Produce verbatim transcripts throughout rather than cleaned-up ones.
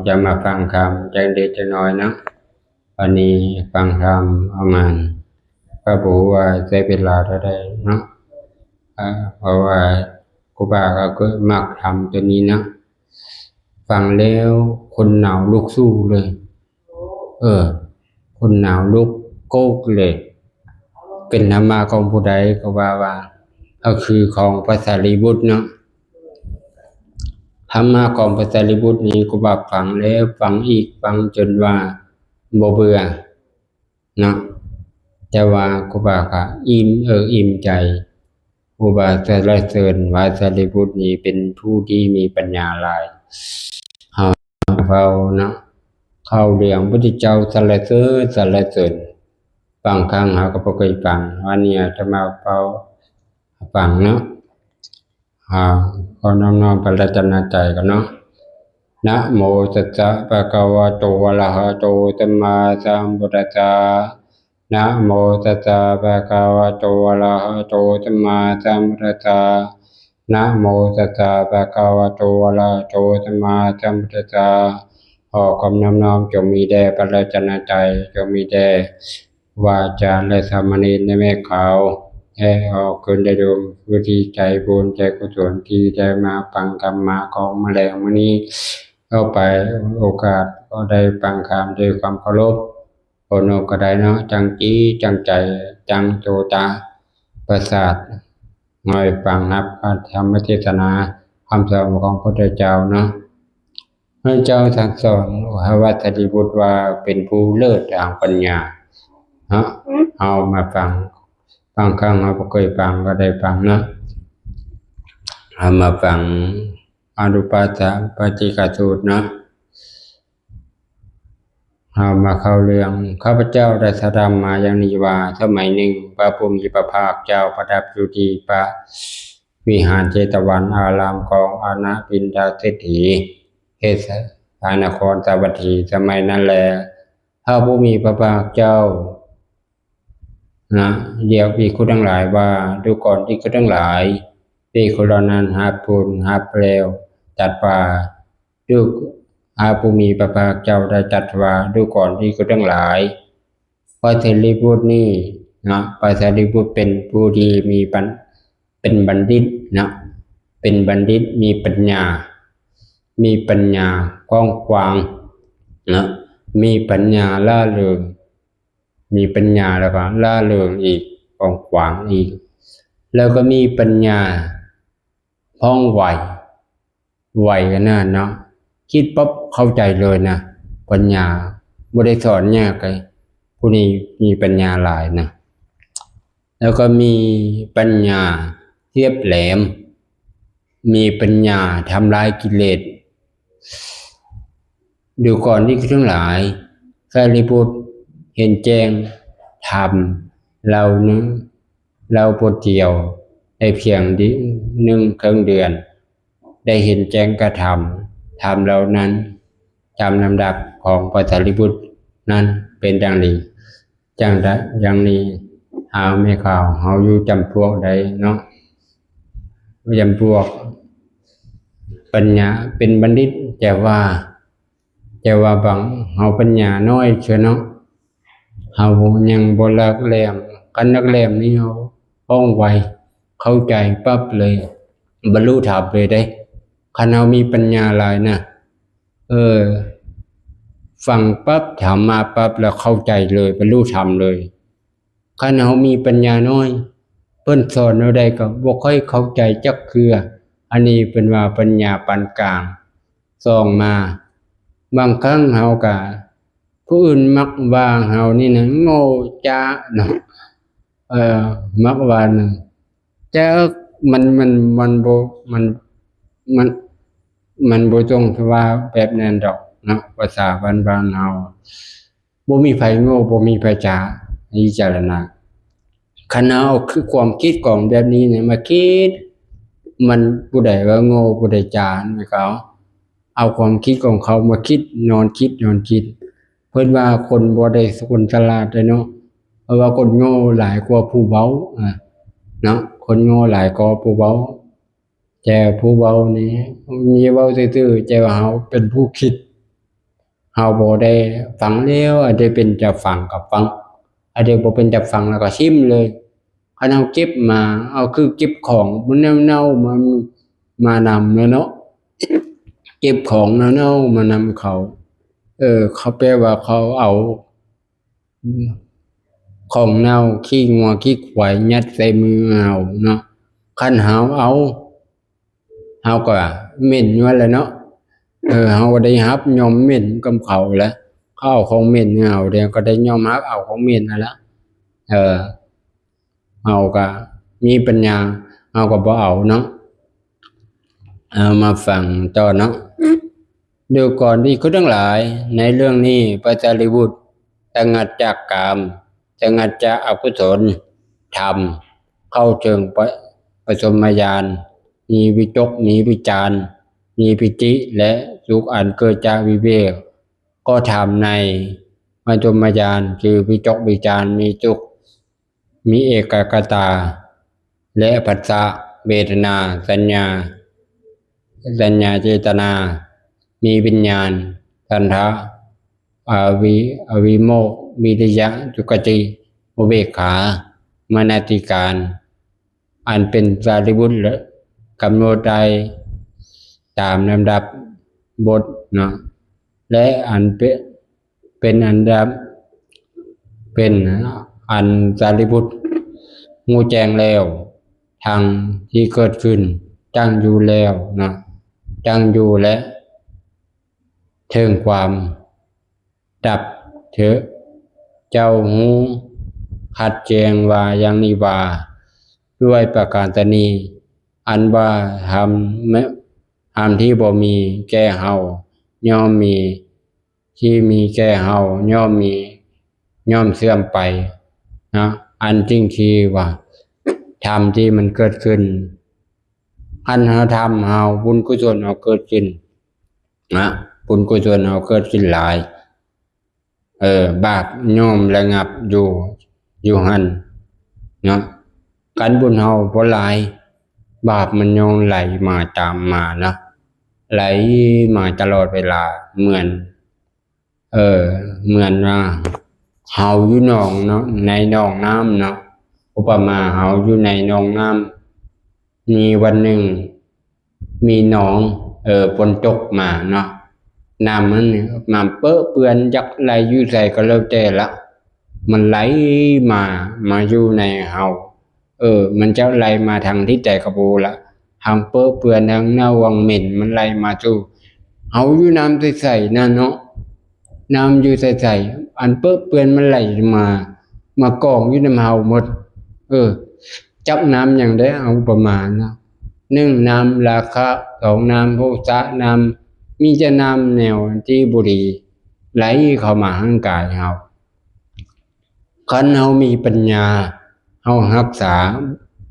จะมาฟังธรรมจักเล็กจักน้อยเนาะ วันนี้ฟังธรรมประมาณ ก็บ่ฮู้ว่าใช้เวลาเท่าใดเนาะ เอ่อ เพราะว่าครูบาก็คือมักธรรมตัวนี้เนาะ ฟังแล้วขนหนาวลุกสู้เลย เออ ขนหนาวลุกโก๊กเลย เป็นธรรมะของผู้ใดก็ว่าว่า ก็คือของพระสารีบุตรเนาะ ธรรมะของพระสารีบุตรนี้ครูบาฟังแล้วฟังอีก ฟังจนว่าบ่เบื่อเนาะ แต่ว่าครูบาก็อิ่มเอิบอิ่มใจ ครูบาสรรเสริญว่าสารีบุตรนี้เป็นผู้ที่มีปัญญาหลาย เฮาเฝ้าเนาะ เข้าเรื่องพุทธเจ้าสรรเสริญสรรเสริญ บางครั้งเฮาก็บ่เคยฟัง วันนี้อาตมาเฝ้าฟังเนาะ อ่า ขอน้อมๆพระรัตนตรัยกันเนาะ นะโมตัสสะภะคะวะโต อะระหะโต สัมมาสัมพุทธัสสะ นะโมตัสสะภะคะวะโต อะระหะโต สัมมาสัมพุทธัสสะ นะโมตัสสะภะคะวะโต อะระหะโต สัมมาสัมพุทธัสสะ ขอความนอบน้อมจงมีแด่พระรัตนตรัย จงมีแด่วาจาและสามเณรและแม่ขาว และขอคืนได้ดวงผู้ที่ใจบุญใจกุศลที่ได้มาฟังธรรมะของแม่แลงมื้อนี้ เข้าไปโอกาสก็ได้ฟังธรรมด้วยความเคารพ โอโนก็ได้เนาะ จังจิตจังใจ จังโสตประสาท ให้ฟังรับพระธรรมเทศนา คำสอนของพระพุทธเจ้าเนาะ พระเจ้าสั่งสอนพระสารีบุตรว่าเป็นผู้เลิศทางปัญญาเนาะ เอามาฟัง บางครั้งเราบ่เคยฟังก็ได้ฟังเนาะ เอามาฟังอนุปัสสะปัจจิกสูตรเนาะ เอามาเข้าเรื่อง ข้าพเจ้าได้สดับมาอย่างนี้ว่า สมัยหนึ่ง พระผู้มีพระภาคเจ้าประทับอยู่ที่พระวิหารเชตวันอารามของอนาถปิณฑเศรษฐี เขตสานครสาวัตถี สมัยนั้นแล พระผู้มีพระภาคเจ้า นะ เรียกภิกขุทั้งหลายว่า ดูก่อนภิกขุทั้งหลาย ภิกขุเหล่านั้นรับบุญรับแล้วตรัสว่า ดู พระผู้มีพระภาคเจ้าได้ตรัสว่า ดูก่อนภิกขุทั้งหลาย พระสารีบุตรนี่นะ พระสารีบุตรเป็นผู้ที่มีปัญ เป็นบัณฑิตนะ เป็นบัณฑิตมีปัญญา มีปัญญากว้างขวางนะ มีปัญญาร่าเริง มีปัญญาแล้วก็ร่าเริงอีก กว้างขวางอีก แล้วก็มีปัญญาว่องไว ไวขนาดเนาะ คิดปั๊บเข้าใจเลยนะ ปัญญา บ่ได้สอนยากเลย ผู้นี้มีปัญญาหลายนะ แล้วก็มีปัญญาเฉียบแหลม มีปัญญาทำลายกิเลส ดูก่อนภิกขุทั้งหลาย สารีบุตรเห็นแจ้งธรรมเหล่านี้ เหล่าบทเดียว ได้เพียงเดือนหนึ่ง ครึ่งเดือน ได้เห็นแจ้งกับธรรม ธรรมเหล่านั้น ตามลำดับของพระสารีบุตรนั้นเป็นดังนี้ จั่งใด อย่างนี้ เฮาแม่ขาว เฮาอยู่จำพวกใดเนาะ จำพวกปัญญา เป็นบัณฑิต แต่ว่า แต่ว่าบาง เฮาปัญญาน้อยเชียวเนาะ เฮายังบ่หลักแหลม คันหลักแหลมนี่เฮาว่องไว เข้าใจปั๊บเลย บรรลุธรรมเลยเด้ คันเฮามีปัญญาหลายนะ เออ ฟังปั๊บ ถามมาปั๊บ แล้วเข้าใจเลย บรรลุธรรมเลย คันเฮามีปัญญาน้อย เพิ่นสอนแนวใดก็บ่ค่อยเข้าใจจักเทื่อ อันนี้เพิ่นว่าปัญญาปานกลาง ส่องมา บางครั้งเฮาก็ ผู้อื่นมักว่าเฮานี่นะโง่จ๊ะเนาะ เออ มักว่านะ จักมัน มัน มันบ่ มัน มัน มันบ่ต้องว่าแบบนั้นดอกเนาะ ภาษาบ้านๆเฮา บ่มีไผโง่ บ่มีไผจ๊ะ พิจารณา คันเอาคือความคิดของแบบนี้เนี่ยมาคิด มันผู้ใดว่าโง่ ผู้ใดจ๊ะ มันก็เอา เอาความคิดของเขามาคิด นอนคิด นอนคิด เพิ่นว่าคนบ่ได้ คนฉลาดเด้เนาะ เพราะว่าคนโง่หลายกว่าผู้เว้า อ่า เนาะ คนโง่หลายกว่าผู้เว้า แต่ผู้เว้านี่มีเว้าซื่อๆ แต่ว่าเฮาเป็นผู้คิด เฮาบ่ได้ฟังแล้ว อันใดเป็นตาฟังก็ฟัง อันใดบ่เป็นตาฟังแล้วก็ถิ่มเลย คันเฮาเก็บมา เอาคือเก็บของมันเน่าๆมา มานำแล้วเนาะ เก็บของเน่าๆมานำเขา เออ เขาแปลว่าเขาเอา ของเน่าขี้งัวขี้ควายยัดใส่มือเฮาเนาะ คันเฮาเอา เฮาก็เหม็นอยู่หั่นแหละเนาะ เออ เฮาก็ได้รับย่อมเหม็นกับเขาแหละ เขาเอาของเหม็นให้เฮา เดี๋ยวก็ได้ย่อมรับเอาของเหม็นนั่นแหละ เออ เฮาก็มีปัญญา เฮาก็บ่เอาเนาะ เอามาฟังต่อเนาะ ดูก่อนภิกขุทั้งหลาย ในเรื่องนี้พระสารีบุตรสงัดจากกาม สงัดจากอกุศลธรรม เข้าถึงปะ ปฐมญาณ มีวิตก มีวิจาร มีปีติ และสุขอันเกิดจากวิเวก ก็ธรรมในปฐมญาณ คือวิตกวิจาร มีสุข มีเอกคตา และผัสสะ เวทนา สัญญา สัญญาเจตนา มีวิญญาณ ฉันทะ อวิ อวิโมกข์ วิริยะ สุขติ อุเบกขา มนสิการ อันเป็นสารีบุตรกำหนดได้ตามลำดับบทเนาะ และอันเป็น เป็นอันดับ เป็นอันสารีบุตรรู้แจ้งแล้ว ทั้งที่เกิดขึ้น ตั้งอยู่แล้วเนาะ ตั้งอยู่และ ถึงความดับเถอะ เจ้ารู้ชัดแจ้งว่าอย่างนี้ว่า ด้วยประการฉะนี้ อันว่าธรรม ธรรมที่บ่มีแก่เฮาย่อมมี ที่มีแก่เฮาย่อมมี ย่อมเสื่อมไปนะ อันจริงที่ว่า ธรรมที่มันเกิดขึ้น อันเฮาทำเฮาบุญกุศลเฮาเกิดขึ้นนะ บุญกุศลเฮาเกิดขึ้นหลาย เออ บาปย่อมระงับอยู่ อยู่หั่นเนาะ คันบุญเฮาบ่หลาย บาปมันย่อมไหลมาตามมานะ ไหลมาตลอดเวลา เหมือน เออ เหมือนว่า เฮาอยู่หนองเนาะ ในหนองน้ำเนาะ อุปมาเฮาอยู่ในหนองน้ำ มีวันหนึ่ง มีหนอง เออ ฝนตกมาเนาะ น้ำมันเนี่ย น้ำเปอะเปื้อน จักไหลอยู่ไสก็แล้วแต่ละ มันไหลมา มาอยู่ในเฮา เออ มันจะไหลมาทางทิศใดก็บ่ฮู้ละ ทางเปอะเปื้อน ทางเน่า ทางเหม็น มันไหลมาสู่ เฮาอยู่น้ำใสๆ นั่นเนาะ น้ำอยู่ใสๆ อันเปอะเปื้อนมันไหลมา มากองอยู่นำเฮาหมด เออ จักน้ำหยังได้ เอาอุปมาเนาะ หนึ่ง น้ำราคะ สอง น้ำโทสะ น้ำ มีแต่น้ำแนวที่บ่ดี ไหลเข้ามาร่างกายเฮา คันเฮามีปัญญา เฮารักษา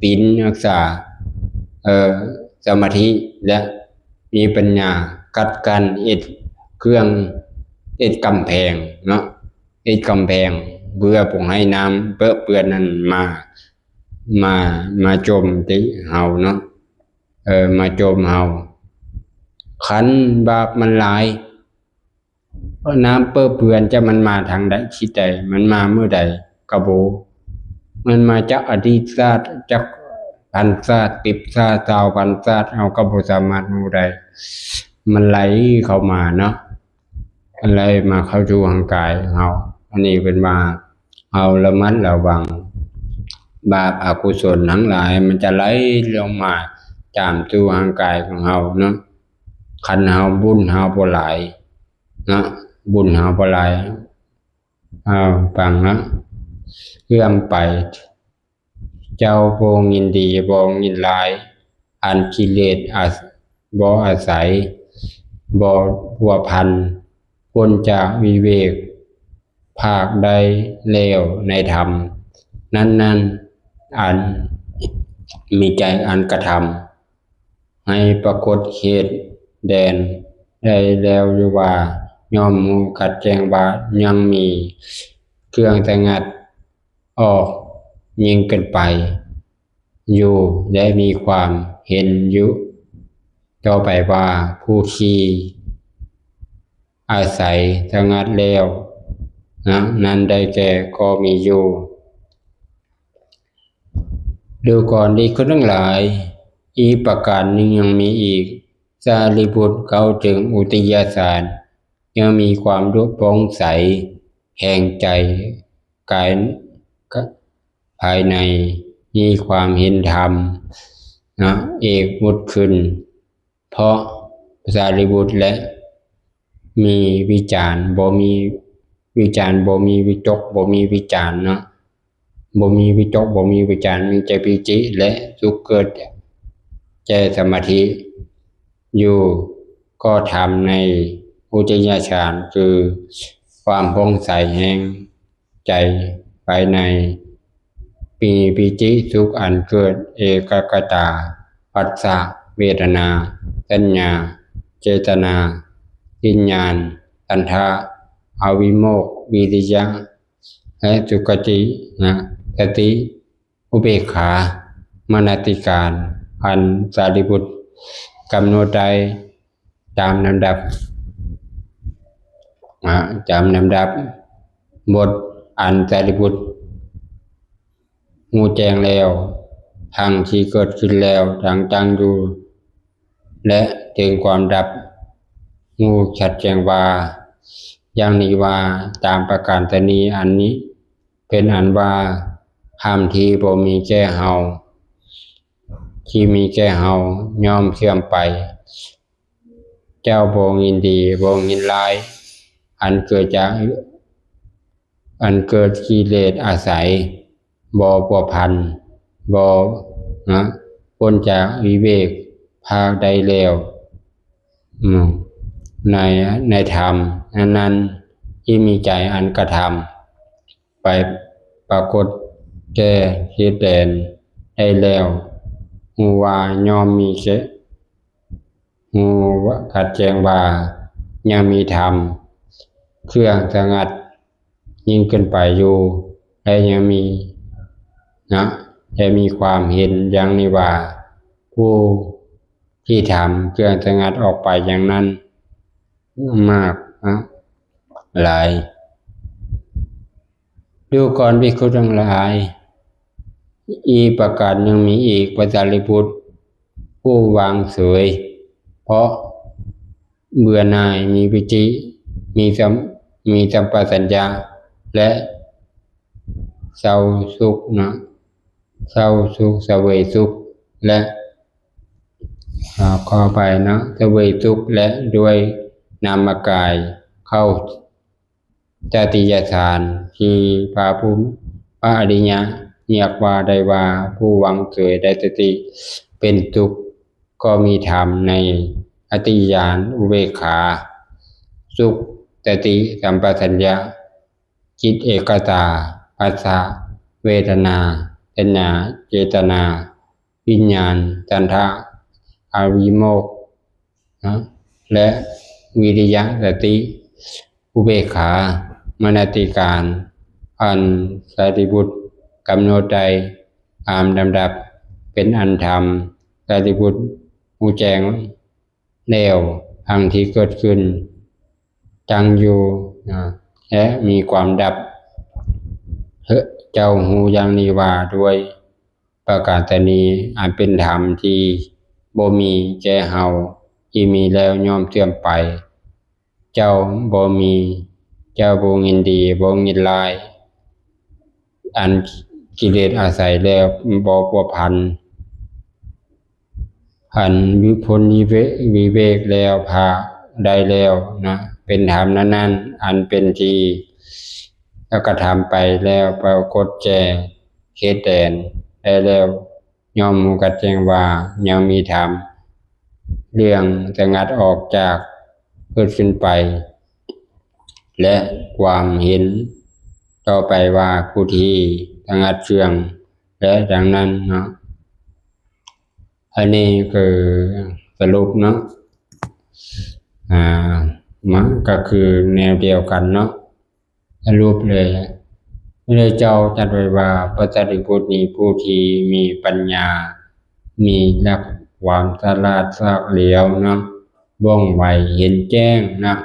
ศีล รักษา เอ่อ สมาธิ และมีปัญญา กัดกั้น เฮ็ดเครื่อง เฮ็ดกำแพงเนาะ เฮ็ดกำแพง เพื่อบ่ให้น้ำเปอะเปื้อนนั้นมา มา มาโจมตีเฮาเนาะ เออ มาโจมเฮา คันบาปมันหลาย น้ำเปอะเปื้อนจะมันมาทางใด ทิศใด มันมาเมื่อใดก็บ่ฮู้ มันมาจากอดีตชาติ จากพันชาติ สิบชาติ ซาวพันชาติ เฮาก็บ่สามารถรู้ได้ มันไหลเข้ามาเนาะ มันไหลมาเข้าสู่ร่างกายเฮา อันนี้เป็นว่า เฮาระมัดระวัง บาปอกุศลทั้งหลายมันจะไหลลงมาตามสู่ร่างกายของเฮาเนาะ คันเฮาบุญเฮาบ่หลายเนาะ บุญเฮาบ่หลาย เอาฟังนะ เอื้อมไป เจ้าบ่ยินดีบ่ยินร้าย อันกิเลสอา บ่อาศัย บ่พัวพัน พ้นจากวิเวก ภาคได้แล้วในธรรม นั้นๆ อันมีใจอันกระทำ ให้ปรากฏเหตุแดนได้แล้วอยู่ว่า ย่อมรู้ชัดแจ้งว่ายังมีเครื่องสงัดออกยิ่งเกินไปอยู่ และมีความเห็นอยู่ต่อไปว่า ผู้ที่ อาศัยสงัดแล้วนะ นั้นได้แก่ก็มีอยู่ ดูก่อนภิกขุทั้งหลาย อีกประการหนึ่งยังมีอีก สารีบุตรเข้าถึงอุทยฌาน ยังมีความผ่องใสแห่งใจ กาย ภายใน มีความเห็นธรรมนะ เอกมุตขึ้น เพราะสารีบุตรและมีวิจารบ่มีวิจารบ่มีวิตกบ่มีวิจารเนาะ บ่มีวิตกบ่มีวิจาร มีแต่ปีติและสุขเกิดแก่สมาธิอยู่ ก็ทำในอุทยฌานคือความผ่องใสแห่งใจภายใน มีปีติสุขอันเกิดเอกัคคตา ผัสสะ เวทนา สัญญา เจตนา วิญญาณ ฉันทะ อวิโมกข์ วิริยะ และสุขคตินะ สติ อุเบกขา มนสิการ อันสารีบุตรกำหนดได้ตามลำดับ อ่ะ ตามลำดับ บทอันสารีบุตรรู้แจ้งแล้ว ทั้งที่เกิดขึ้นแล้ว ทั้งตั้งอยู่ และถึงความดับ รู้ชัดแจ้งว่า อย่างนี้ว่า ตามประการฉะนี้ อันนี้ เป็นอันว่า ธรรมที่บ่มีแก่เฮา ที่มีแก่เฮาย่อมเสื่อมไป เจ้าบ่ยินดีบ่ยินร้าย อันเกิดจาก อันเกิดกิเลสอาศัย บ่ผัวพัน บ่นะ พ้นจากวิเวกภาคใดแล้ว อืม ใน ในธรรมนั้นๆ ที่มีใจอันกระทำ ไปปรากฏแก่เหตุแดนได้แล้ว รู้ว่าย่อมมีแก่ รู้ว่าชัดแจ้งว่ายังมีธรรม เครื่องสงัดยิ่งขึ้นไปอยู่ และยังมีนะ และมีความเห็นอย่างนี้ว่า ผู้ที่ทำเครื่องสงัดออกไปอย่างนั้น มากนะ หลาย ดูก่อนภิกขุทั้งหลาย อีกประการหนึ่งมีอีก พระสารีบุตร ผู้วางเฉย เพราะเบื่อหน่าย มีปีติ มีสัม มีสัมปชัญญะ และเศร้าสุขนะ เศร้าสุข เสวยสุข และ อ่า ขออภัยนะ เสวยสุข และด้วยนามกายเข้า ตติยฌาน ที่พระผู้ พระอริยะเรียกว่าได้ว่า ผู้วางเฉยได้สติเป็นสุข ก็มีธรรมในอธิญาณ อุเบกขา สุข สติ สัมปชัญญะ จิตเอกตา ผัสสะ เวทนา สัญญา เจตนา วิญญาณ ฉันทะ อวิโมกข์นะ และวิริยะ สติ อุเบกขา มนสิการ อันสารีบุตรกำหนดได้ตามลำดับ เป็นอันทำ สารีบุตรรู้แจ้งแล้ว ทั้งที่เกิดขึ้น ตั้งอยู่นะ และมีความดับ เจ้ารู้อย่างนี้ว่า ด้วยประการฉะนี้ อันเป็นธรรมที่บ่มีแก่เฮา ที่มีแล้วย่อมเสื่อมไป เจ้าบ่มี เจ้าบ่ยินดี บ่ยินร้าย อันกิเลสอาศัยแล้วบ่ผัวพัน อันวิพ้นวิเวก วิเวกแล้วภาคใดแล้วนะ เป็นธรรมนั้นๆ อันเป็นที่กระทำไปแล้วปรากฏแก่เหตุแดนได้แล้ว ย่อมรู้ชัดแจ้งว่ายังมีธรรม เรื่องสงัดออกจากเกิดขึ้นไป และความเห็นต่อไปว่าผู้ที่สงัดเครื่อง และดังนั้นเนาะ อันนี้คือสรุปเนาะ อ่า มันก็คือแนวเดียวกันเนาะ สรุปเลย พระเจ้าตรัสไว้ว่า พระสารีบุตรนี้ผู้ที่มีปัญญา มีหลักความฉลาดเฉลียวเนาะ ว่องไว เห็นแจ้งนะ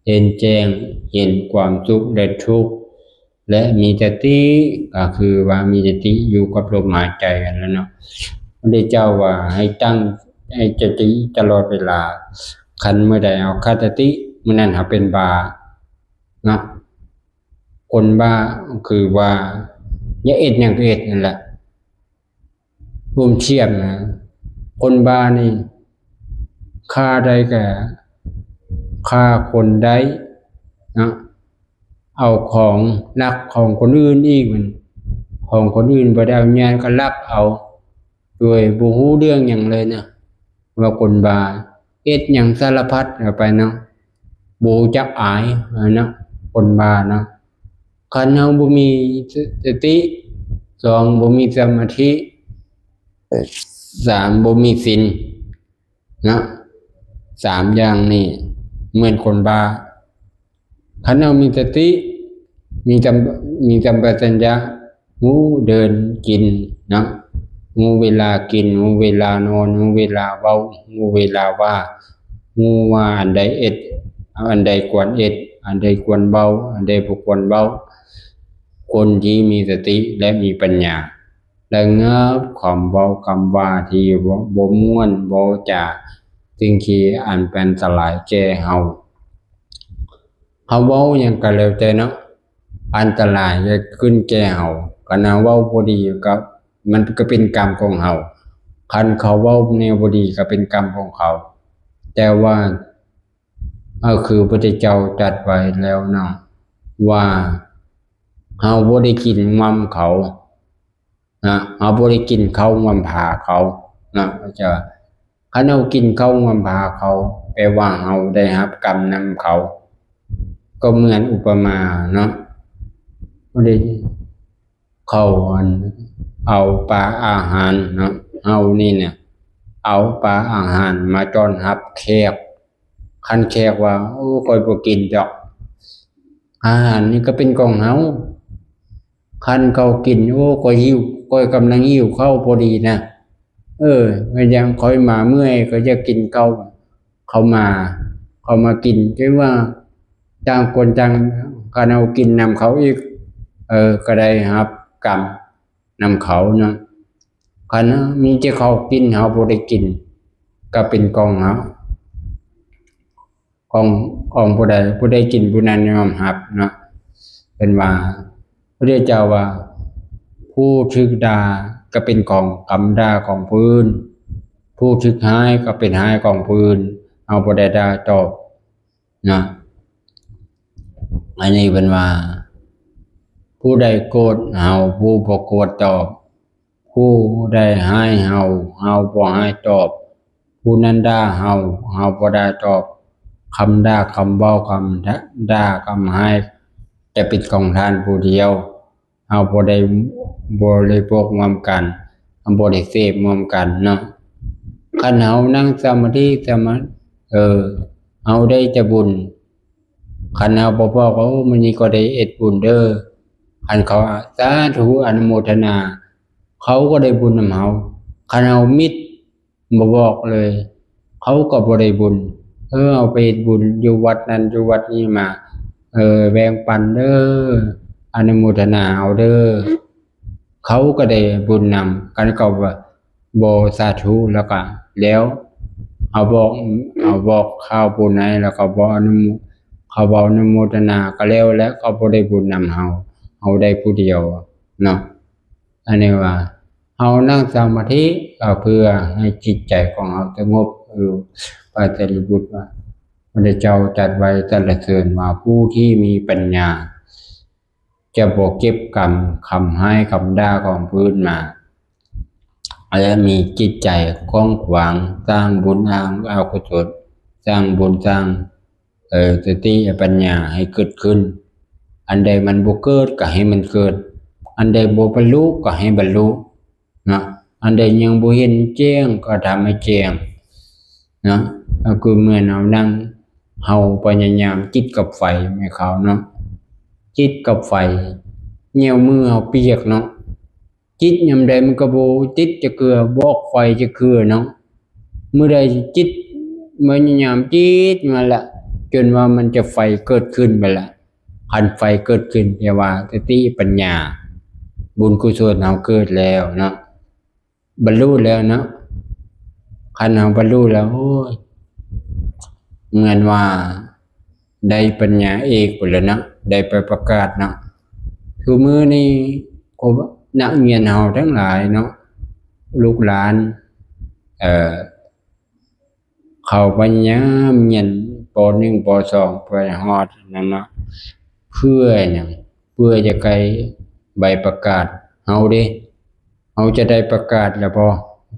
เห็นแจ้ง เห็นความสุขและทุกข์ และมีสติ ก็คือว่ามีสติอยู่กับลมหายใจนั่นแหละเนาะ พระพุทธเจ้าว่าให้ตั้ง ให้สติตลอดเวลา คันเมื่อใดเอาขาดสติ เมื่อนั้นเขาเป็นบ้าเนาะ คนบ้าคือว่าอย่าเอ็ดหยังก็เอ็ดนั่นแหละ รวมเทียบนะ คนบ้านี่ฆ่าได้ก็ฆ่าคนได้เนาะ เอาของลักของคนอื่นอีกมัน ของคนอื่นบ่ได้เอาญาติก็ลักเอา โดยบ่ฮู้เรื่องหยังเลยนะ ว่าคนบ้า เอ็ดหยังสารพัดเอาไปเนาะ บ่รู้จักอายเนาะ คนบ้าเนาะ คันเฮาบ่มีสติ สอง บ่มีสมาธิ สาม บ่มีศีลเนาะ สามอย่างนี่เหมือนคนบ้า คันเฮามีสติ มีสัม- มีสัมปชัญญะ ฮู้เดินกินเนาะ ฮู้เวลากิน ฮู้เวลานอน ฮู้เวลาเว้า ฮู้เวลาว่า ฮู้ว่าอันใดเอ็ด อันใดควรเอ็ด อันใดควรเว้า อันใดบ่ควรเว้า คนที่มีสติและมีปัญญา ระงับคำเว้าคำว่าที่บ่- บ่ม่วนบ่จา สิ่งที่อันเป็นอันตรายแก่เฮา เฮาเว้าหยังก็แล้วแต่เนาะ อันตรายจะขึ้นแก่เฮา คันเฮาเว้าบ่ดีก็ มันก็เป็นกรรมของเฮา คันเขาเว้าแนวบ่ดีก็เป็นกรรมของเขา แต่ว่า ก็คือพระพุทธเจ้าตรัสไว้แล้วเนาะ ว่าเฮาบ่ได้กินงวมเขานะ เฮาบ่ได้กินข้าวงวมผาเขานะ พระเจ้า คันเฮากินข้าวงวมผาเขา แปลว่าเฮาได้รับกรรมนำเขา ก็เหมือนอุปมาเนาะ บ่ได้ เขาอันเอาปลาอาหารเนาะ เฮานี่เนี่ย เอาปลาอาหารมาต้อนรับแขก คันแขกว่า โอ้ ข้อยบ่กินดอก อาหารนี่ก็เป็นของเฮา คันเขากิน โอ้ ข้อยหิว ข้อยกำลังหิวข้าวพอดีนะ เออ ก็ยังข้อยมาเมื่อยก็อยากกินข้าว เขามา เขามากิน แต่ว่าต่างคนต่าง คันเฮากินนำเขาอีก เออ ก็ได้รับกรรมนำเขาเนาะ คันมีแต่เขากิน เฮาบ่ได้กิน ก็เป็นของเฮา ของ ของผู้ใด ผู้ใดกินผู้นั้นย่อมรับเนาะ เพิ่นว่า พระพุทธเจ้าว่า ผู้ถูกด่าก็เป็นของกำด่าของผู้อื่น ผู้ถูกฮ้ายก็เป็นฮ้ายของผู้อื่น เฮาบ่ได้ด่าตอบเนาะ อันนี้เพิ่นว่า ผู้ใดโกรธเฮา ผู้บ่โกรธตอบ ผู้ใดฮ้ายเฮา เฮาบ่ฮ้ายตอบ ผู้นั้นด่าเฮา เฮาบ่ด่าตอบ คำด่า คำเว้า คำด่า คำฮ้าย จะเป็นของท่านผู้เดียว เฮาบ่ได้บริโภคร่วมกัน เฮาบ่ได้เสพร่วมกันเนาะ คันเฮานั่งสมาธิ สมา- เออ เฮาได้แต่บุญ คันเฮาบ่บอกว่า โอ้ มื้อนี้ก็ได้เฮ็ดบุญเด้อ คันเขา สาธุ อนุโมทนา เขาก็ได้บุญนำเฮา คันเฮามิด บ่บอกเลย เขาก็บ่ได้บุญ เออ เอาไปเฮ็ดบุญอยู่วัดนั้นอยู่วัดนี้มา เออ แบ่งปันเด้อ อนุโมทนาเอาเด้อ เขาก็ได้บุญนำ คันเขาว่าบ่สาธุแล้วก็แล้ว เอาบอก เอาบอกข่าวผู้ไหนแล้วก็บ่อนุโม- เขาบ่อนุโมทนาก็แล้ว แล้วเขาบ่ได้บุญนำเฮา เฮาได้ผู้เดียวเนาะ อันนี้ว่า เฮานั่งสมาธิก็เพื่อให้จิตใจของเฮาสงบ เออ พระสารีบุตรว่า พระพุทธเจ้าตรัสไว้สรรเสริญว่า ผู้ที่มีปัญญา จะบ่เก็บกำคำฮ้ายคำด่าของผู้อื่นมา และมีจิตใจกว้างขวาง สร้างบุญสร้างอกุศล สร้างบุญสร้าง เอ่อ สติปัญญาให้เกิดขึ้น อันใดมันบ่เกิดก็ให้มันเกิด อันใดบ่บรรลุก็ให้บรรลุเนาะ อันใดยังบ่เห็นแจ้งก็ทำให้แจ้งเนาะ ก็คือเหมือนเฮานั่ง เฮาพยายามจิตกับไฟแม่เขาเนาะ จิตกับไฟ แนวมือเฮาเปียกเนาะ จิตยามใดมันก็บ่ติดจักเทื่อ บ่ออกไฟจักเทื่อเนาะ มื้อใดจิตพยายามจิตมาละ จนว่ามันจะไฟเกิดขึ้นไปละ คันไฟเกิดขึ้น แต่ว่าสติปัญญา บุญกุศลเฮาเกิดแล้วเนาะ บรรลุแล้วเนาะ คันเฮาบรรลุแล้ว โอ้ย เหมือนว่าได้ปัญญาเอกไปแล้วเนาะ ได้ไปประกาศเนาะ คือมื้อนี้ โอ้ นักเรียนเฮาทั้งหลายเนาะ ลูกหลาน เอ่อ เขาพยายามเรียน ป.หนึ่ง ป.สอง ไปฮอดนั่นเนาะ เพื่อหยัง เพื่อจะได้ใบประกาศ เฮาเด้ เฮาจะได้ประกาศแล้วบ่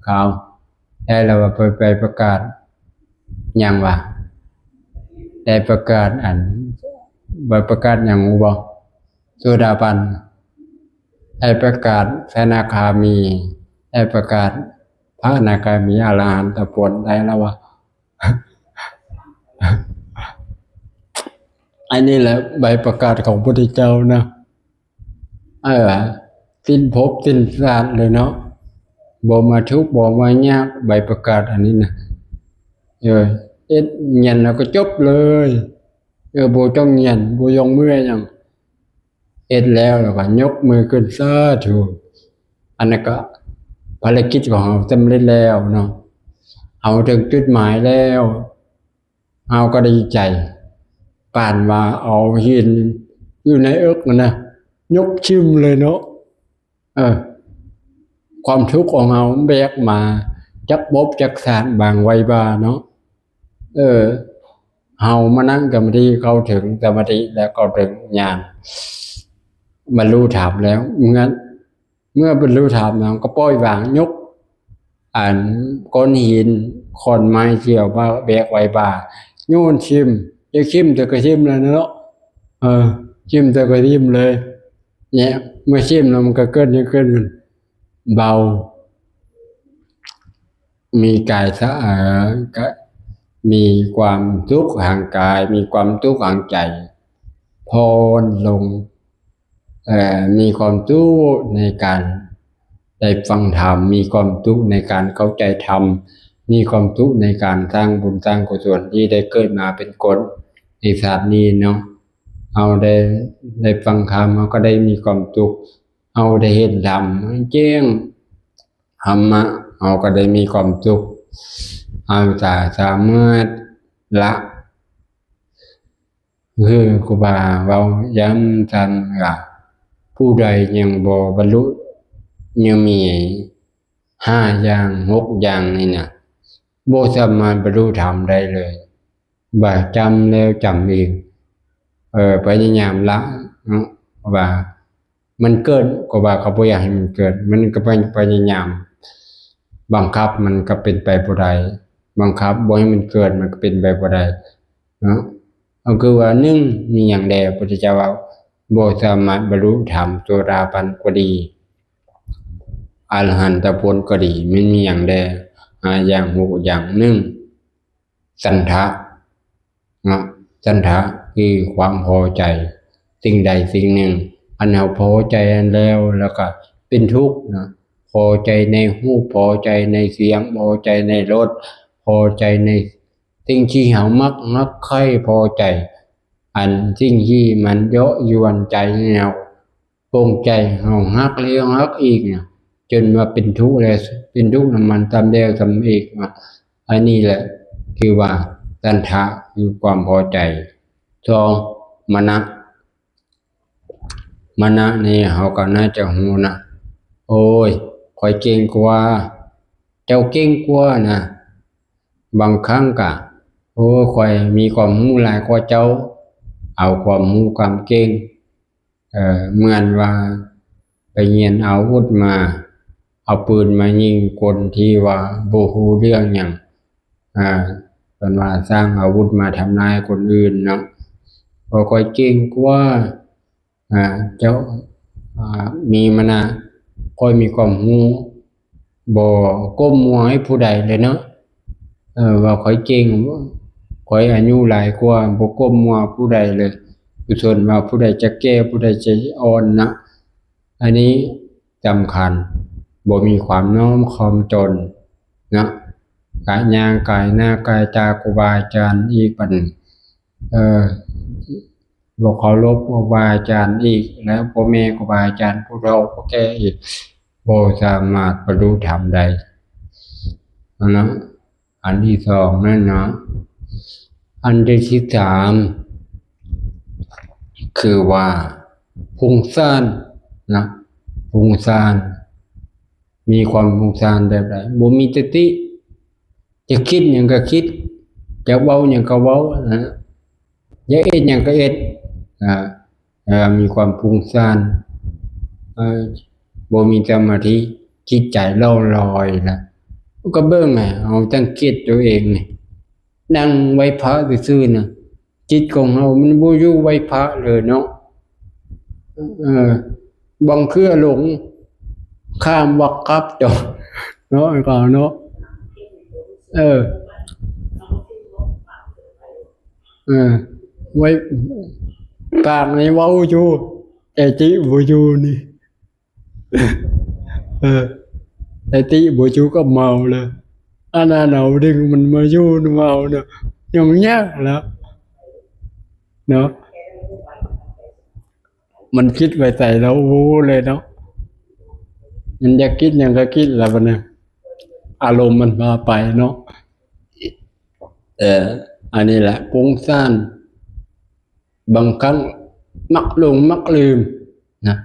ข่าว ได้แล้วว่าไป ไปประกาศหยังวะ ได้ประกาศอัน ใบประกาศหยังฮู้บ่ โสดาบัน ได้ประกาศอนาคามี ได้ประกาศพระอนาคามี อรหันตผลได้แล้ววะ อันนี้แหละใบประกาศของพระพุทธเจ้านะ เออ สิ้นภพสิ้นชาติเลยเนาะ บ่มาทุกข์บ่มายาก ใบประกาศอันนี้นะ เออ เฮ็ดเรียนแล้วก็จบเลย เออ บ่ต้องเรียน บ่ต้องเมื่อยหยัง เฮ็ดแล้วแล้วก็ยกมือขึ้น สาธุ อันนั้นก็ภารกิจของเฮาสำเร็จแล้วเนาะ เฮาถึงจุดหมายแล้ว เฮาก็ดีใจ ปานว่าเอาหินอยู่ในเอิกนั่นนะ ยกถิ่มเลยเนาะ เออ ความทุกข์ของเฮาแบกมาจักภพจักชาติ บางไว้บ่าเนาะ เออ เฮามานั่งสมาธิ เข้าถึงสมาธิแล้วเข้าถึงญาณ บรรลุธรรมแล้ว เมื่อ เมื่อบรรลุธรรมแล้วก็ปล่อยวาง ยก อันก้อนหิน ขอนไม้ที่เอามาแบกไว้บ่า โยนถิ่ม จะถิ่มแต่ก็ถิ่มแล้วเนาะ เออ ถิ่มแต่ก็ถิ่มเลย เนี่ย เมื่อถิ่มแล้วมันก็เกิดหยังขึ้น เบา มีกายสะ เอ่อ ก็มีความสุขทางกาย มีความสุขทางใจ ผ่อนลง เอ่อ มีความสุขในการได้ฟังธรรม มีความสุขในการเข้าใจธรรม มีความสุขในการสร้างบุญสร้างกุศลที่ได้เกิดมาเป็นคนในชาตินี้เนาะ เฮาได้ ได้ฟังธรรม เฮาก็ได้มีความสุข เฮาได้เห็นธรรมแจ้ง ธรรมะ เฮาก็ได้มีความสุข เฮาจะสามารถละ คือครูบาเว้าย้ำซ้ำว่า ผู้ใดยังบ่บรรลุ ยังมีห้าอย่าง หกอย่างนี่นะ บ่สามารถบรรลุธรรมได้เลย ว่าจำแล้วจำอีก เอ่อ พยายามละเนาะ ว่ามันเกิดก็ว่าเขาบ่อยากให้มันเกิด มันก็พยายาม บังคับมันก็เป็นไปบ่ได้ บังคับบ่ให้มันเกิดมันก็เป็นไปบ่ได้เนาะ ก็คือว่า หนึ่ง มีหยังแด่ พระพุทธเจ้าว่า บ่สามารถบรรลุธรรมโสดาบันก็ดี อรหันตผลก็ดี มันมีหยังแด่ ห้าอย่าง หกอย่าง หนึ่ง ฉันทะ เนาะ ฉันทะคือความพอใจสิ่งใดสิ่งหนึ่ง อันเฮาพอใจอันแล้ว แล้วก็เป็นทุกข์นะ พอใจในรูป พอใจในเสียง พอใจในรส พอใจในสิ่งที่เฮามัก ฮักใคร่ พอใจ อันสิ่งที่มันเยาะยวนใจให้เฮา ปลงใจเฮาฮักแล้วฮักอีกเนี่ย จนว่าเป็นทุกข์แล้วเป็นทุกข์นำมันซ้ำแล้วซ้ำอีกนะ อันนี้แหละคือว่าฉันทะ คือความพอใจ สอง มานะ มานะนี่เฮาก็น่าจะฮู้นะ โอ้ย ข้อยเก่งกว่า เจ้าเก่งกว่านะ บางครั้งก็ โอ้ ข้อยมีความรู้หลายกว่าเจ้า เอาความรู้ความเก่ง เอ่อ เหมือนว่าไปเรียนอาวุธมา เอาปืนมายิงคนที่ว่าบ่ฮู้เรื่องหยัง อ่า เพิ่นว่าสร้างอาวุธมาทำร้ายคนอื่นเนาะ เพราะข้อยเก่งกว่า อ่า เจ้า อ่า มีมานะ ข้อยมีความรู้ บ่ก้มหัวให้ผู้ใดเลยเนาะ เออ ว่าข้อยเก่ง ข้อยอายุหลายกว่า บ่ก้มหัวผู้ใดเลย ผู้ชนว่าผู้ใดจะแก่ ผู้ใดจะอ่อนนะ อันนี้สำคัญ บ่มีความน้อมความตนนะ กะย่างกายหน้ากายตาครูบาอาจารย์อีกบัดนี้ เออ บ่เคารพครูบาอาจารย์อีก แล้วพ่อแม่ครูบาอาจารย์ผู้เฒ่าผู้แก่อีก บ่สามารถบรรลุธรรมได้นะ อันที่สองนั่นนะ อันที่สาม คือว่าฟุ้งซ่านนะ ฟุ้งซ่าน มีความฟุ้งซ่านแบบใด บ่มีสติ จะคิดหยังก็คิด จะเว้าหยังก็เว้านะ อยากเฮ็ดหยังก็เฮ็ด อ่า เอ่อ มีความฟุ้งซ่าน เอ่อ บ่มีสมาธิ จิตใจเล่าลอยนะ ก็เบิ่งไง เอาสังเกตตัวเองนี่ นั่งไหว้พระซื่อๆนะ จิตของเรามันบ่อยู่ไหว้พระเลยเนาะ เออ บางเทื่อหลง ข้ามวักกลับจอ เนาะ ไอ้กาวเนาะ เออ เออ ไว้ ปากนี่เว้าอยู่ แต่จิบ่อยู่นี่ เออ แต่จิบ่อยู่ก็เมาเลย อันนั้นเอาดึงมันมาอยู่นำเฮาเนาะ ยุ่งยากแล้ว เนาะ มันคิดไปใส่แล้วโอ้เลยเนาะ มันอยากคิดหยังก็คิดแล้วบัดนี้ อารมณ์มันพาไปเนาะ เออ อันนี้แหละ ฟุ้งซ่าน บางครั้งมักหลงมักลืมนะ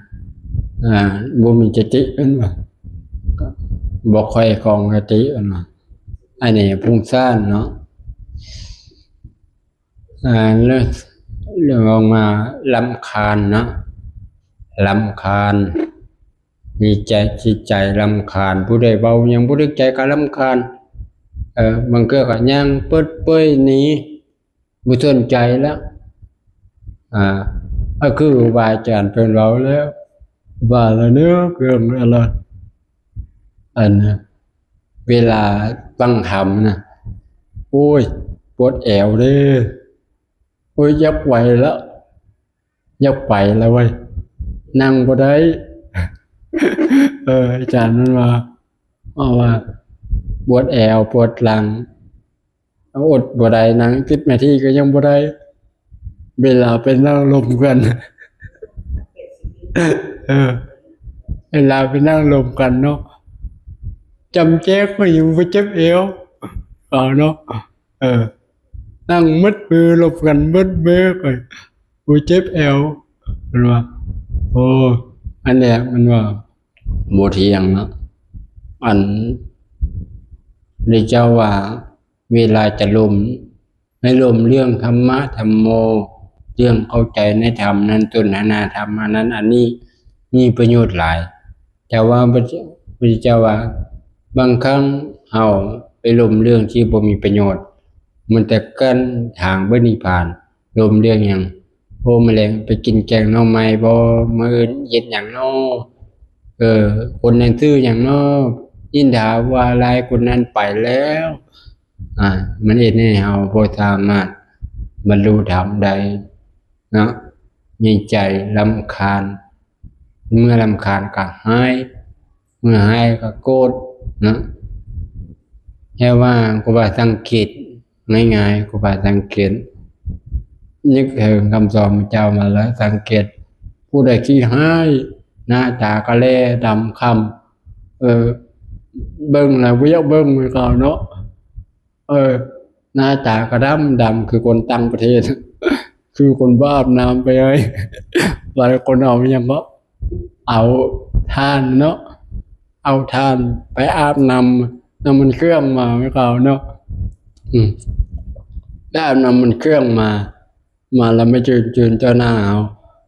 อ่า บ่มีสติเพิ่นว่า บ่ค่อยคล่องสติเพิ่นว่า อันนี้ฟุ้งซ่านเนาะ อ่า แล้ว แล้วออกมารำคาญเนาะ รำคาญ มีใจ จิตใจรำคาญ ผู้ใดเว้าหยังบ่ถูกใจก็รำคาญ เอ่อ บางเทื่อก็ย่างเปิดเปยหนี บ่สนใจแล้ว อ่า ก็คือครูบาอาจารย์เพิ่นเว้าแล้ว ว่าแล้วเนาะ เรื่องอะไร อันน่ะ เวลาฟังธรรมนะ โอ้ย ปวดแอวเด้อ โอ้ย อยากไหวแล้ว อยากไปแล้วเว้ย นั่งบ่ได้ เออ อาจารย์มันว่า เอาว่า ปวดแอว ปวดหลัง อดบ่ได้ นั่งสิบนาทีก็ยังบ่ได้ เวลาไปนั่งลมกัน เออ เวลาไปนั่งลมกันเนาะ จำแจ้งก็ยังบ่เจ็บเอว เอาเนาะ เออ นั่งหมดมื้อลมกันหมดมื้อ โอ้ย เจ็บแอว เพิ่นว่า โอ้ อันเนี้ยมันว่า บ่เที่ยงเนาะ อันพระเจ้าว่า เวลาจะลม ให้ลมเรื่องธรรมะ ธัมโม เรื่องเข้าใจในธรรมนั้น สนทนาธรรมอันนั้นอันนี้ มีประโยชน์หลาย แต่ว่าพระเจ้า พระเจ้าว่า บางครั้งเฮาไปลมเรื่องที่บ่มีประโยชน์ มันแต่กั้นทางไปนิพพาน ลมเรื่องหยัง โอ้ มื้อแลงไปกินแกงหน่อไม้บ่ มื้ออื่นเฮ็ดหยังน้อ เออ คนนั้นชื่อหยังน้อ นินทาว่าร้ายคนนั้นไปแล้ว อ่า มันเฮ็ดให้เฮาบ่สามารถบรรลุธรรมได้เนาะ มีใจรำคาญ เมื่อรำคาญก็ฮ้าย เมื่อฮ้ายก็โกรธเนาะ แค่ว่าครูบาสังเกต ง่ายๆ ครูบาสังเกต นึกถึงคำสอนพระเจ้ามาแล้ว สังเกต ผู้ใดขี้ฮ้าย หน้าตาก็แลดำคล้ำ เออ เบิ่งแล้วบ่อยากเบิ่งคือเก่าเนาะ เออ หน้าตาก็ดำดำ คือคนต่างประเทศ คือคนบ่อาบน้ำไปเลย หลายคนเอาอิหยังก็ เอาถ่านเนาะ เอาถ่านไปอาบน้ำ น้ำมันเครื่องมาคือเก่าเนาะ อืม ไปอาบน้ำมันเครื่องมา มาแล้วมาจืนๆ ต่อหน้าเฮา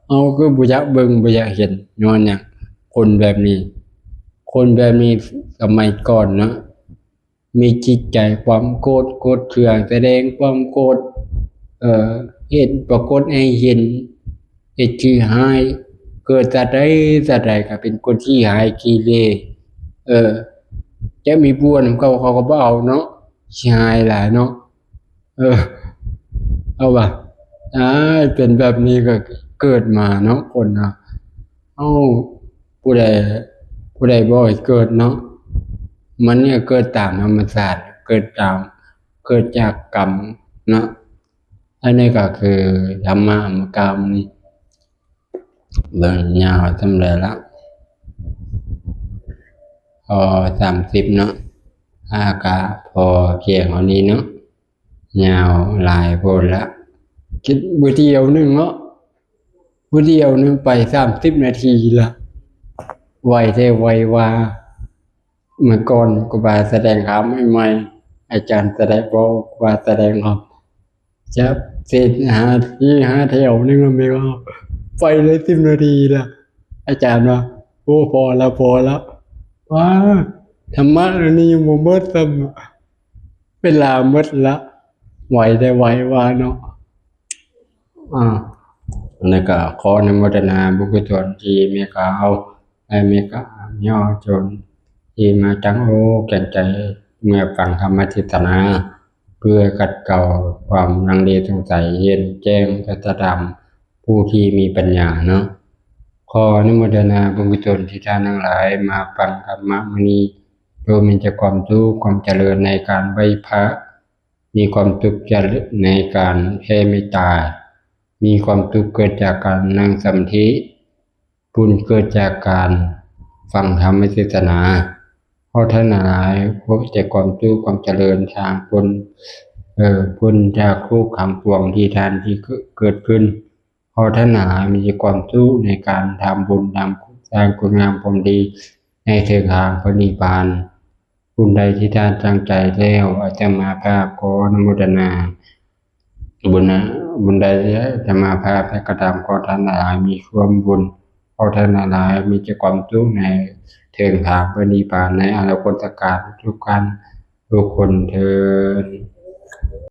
เฮาคือบ่อยากเบิ่ง บ่อยากเห็น ย้อนหยัง คนแบบนี้ คนแบบนี้สมัยก่อนเนาะ มีจิตใจความโกรธ โกรธเคือง แสดงความโกรธ เอ่อ เฮ็ด ปรากฏให้เห็น เฮ็ดขี้ฮ้าย เกิดชาติใดชาติใดก็เป็นคนขี้ฮ้ายขี้เหร่ เออ จะมีผัวนำเขา เขาก็บ่เอาเนาะ ขี้ฮ้ายหลายเนาะ เออ เอาว่า อ้าย เป็นแบบนี้ก็เกิดมาเนาะ คนเนาะ เอ้า ผู้ใด ผู้ใดบ่ให้เกิดเนาะ มันเนี่ยเกิดตามธรรมชาติ เกิดตาม เกิดจากกรรมเนาะ อันนี้ก็คือธรรมะมื้อกล่าวมื้อนี้ เบิ่งยาวส่ำใดละ พอสามสิบเนาะ อากะพอเพียงเท่านี้เนาะ ยาวหลายโพดละ คิดมื้อเดียวหนึ่งเนาะ มื้อเดียวหนึ่งไปสามสิบนาทีละ ไวแท้ไวว่า เมื่อก่อนครูบาแสดงธรรมใหม่ๆ อาจารย์แสดง พอครูบาแสดงธรรม จะเสร็จหาที่หาแถวนึงแล้ว แม่ก็ไปเลยสิบนาทีละ อาจารย์ว่า โอ้ พอละ พอละ ว้า ธรรมะนี่ยังบ่หมดซ้ำ เวลาหมดละ ไวแท้ไวว่าเนาะ อ่า แล้วก็ขออนุโมทนาบุญกุศลที่แม่ขาวและแม่ขาวเยาวชน ที่มาตั้งอกตั้งใจเมื่อฟังธรรมเทศนา เพื่อขัดเกลาความลังเลสงสัย เห็นแจ้งสัจธรรม ผู้ที่มีปัญญาเนาะ ขออนุโมทนาบุญกุศลที่ท่านทั้งหลายมาฟังธรรมะมื้อนี้ โดยมีแต่ความสุขความเจริญในการไหว้พระ มีความสุขในการแผ่เมตตา มีความสุขเกิดจากการนั่งสมาธิ บุญเกิดจากการฟังธรรมเทศนา ขอท่านทั้งหลายพบแต่ความสุขความเจริญทางพ้น เอ่อ พ้นจากทุกข์ทั้งปวงที่ท่านที่เกิดขึ้น ขอท่านทั้งหลายมีความสุขในการทำบุญทำสร้างคุณงามความดีในเส้นทางพระนิพพาน บุญใดที่ท่านตั้งใจแล้ว อาตมาภาพขออนุโมทนา บุญนะ บุญใดที่อาตมาภาพได้กระทำ ขอท่านทั้งหลายมีความบุญ ขอท่านทั้งหลายมีแต่ความสุขในเส้นทางพระนิพพานในอนาคตกาลทุกท่านทุกคนเทอญ